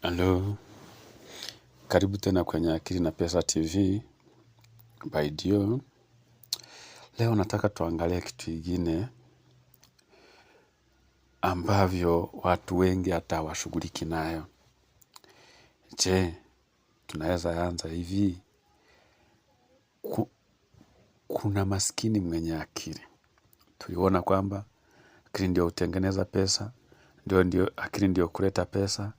Halo, karibu tena kwenye Akili na Pesa TV by Dio. Leo nataka tuangalie kitu kingine ambavyo watu wengi hata hawashughuliki nayo. Je, tunaweza anza hivi? Kuna maskini mwenye akili. Tuliona kwamba akili ndio hutengeneza pesa, ndio akili ndio kuleta pesa,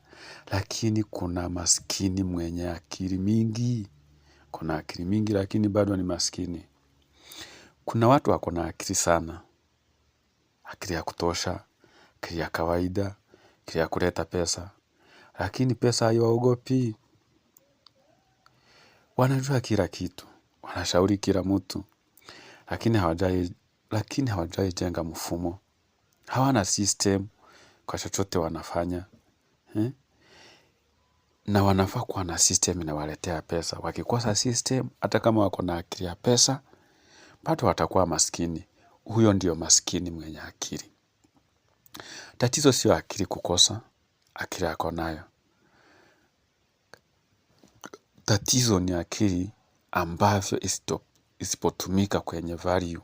lakini kuna maskini mwenye akili mingi. Kuna akili mingi lakini bado ni maskini. Kuna watu wako na akili sana, akili ya kutosha, akili ya kawaida, akili ya kuleta pesa, lakini pesa haiwaogopi. Wanajua kila kitu, wanashauri kila mtu, lakini hawajai jenga mfumo. Hawana system kwa chochote wanafanya. Eh? Na wanafaa kuwa na system inawaletea pesa. Wakikosa system, hata kama wako na akili ya pesa, bado watakuwa maskini. Huyo ndio maskini mwenye akili. Tatizo sio akili kukosa, akili ako nayo. Tatizo ni akili ambavyo isipotumika kwenye value.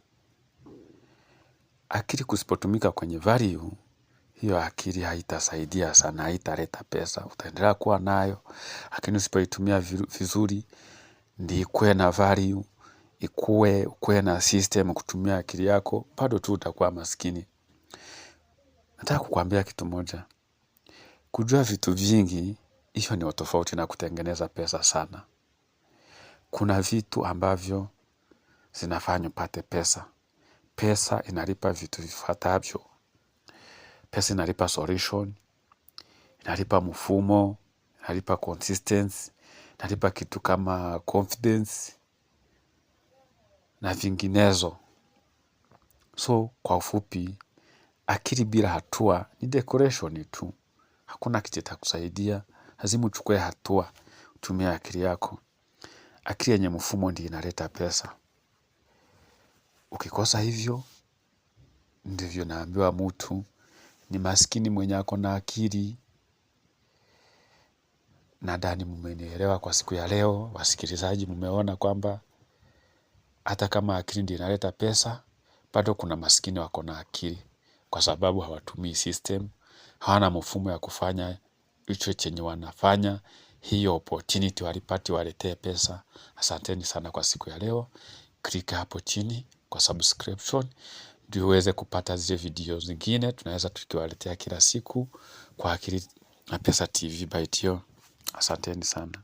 Akili kusipotumika kwenye value, hiyo akili haitasaidia sana, haitaleta pesa. Utaendelea kuwa nayo, lakini usipoitumia vizuri, ndio ikuwe na value, ikuwe na system kutumia akili yako, bado tu utakuwa maskini. Nataka kukuambia kitu moja. Kujua vitu vingi, hiyo ni tofauti na kutengeneza pesa sana. Kuna vitu ambavyo zinafanya upate pesa. Pesa inalipa vitu vifuatavyo. Pesa inalipa solution, inalipa mfumo, inalipa consistency, inalipa kitu kama confidence na vinginezo. So kwa ufupi, akili bila hatua ni decoration tu. Hakuna kitu itakusaidia, lazima uchukue hatua, utumie akili yako. Akili yenye mfumo ndiyo inaleta pesa. Ukikosa hivyo, ndivyo naambiwa mtu ni maskini mwenye ako na akili. Nadhani mmenielewa kwa siku ya leo, wasikilizaji mmeona kwamba hata kama akili ndiyo inaleta pesa, bado kuna maskini wako na akili kwa sababu hawatumii system, hawana mfumo ya kufanya hicho chenye wanafanya, hiyo opportunity walipati waletee pesa. Asanteni sana kwa siku ya leo. Click hapo chini kwa subscription ndio uweze kupata zile video zingine tunaweza tukiwaletea kila siku kwa Akili na Pesa TV by Tio. Asanteni sana.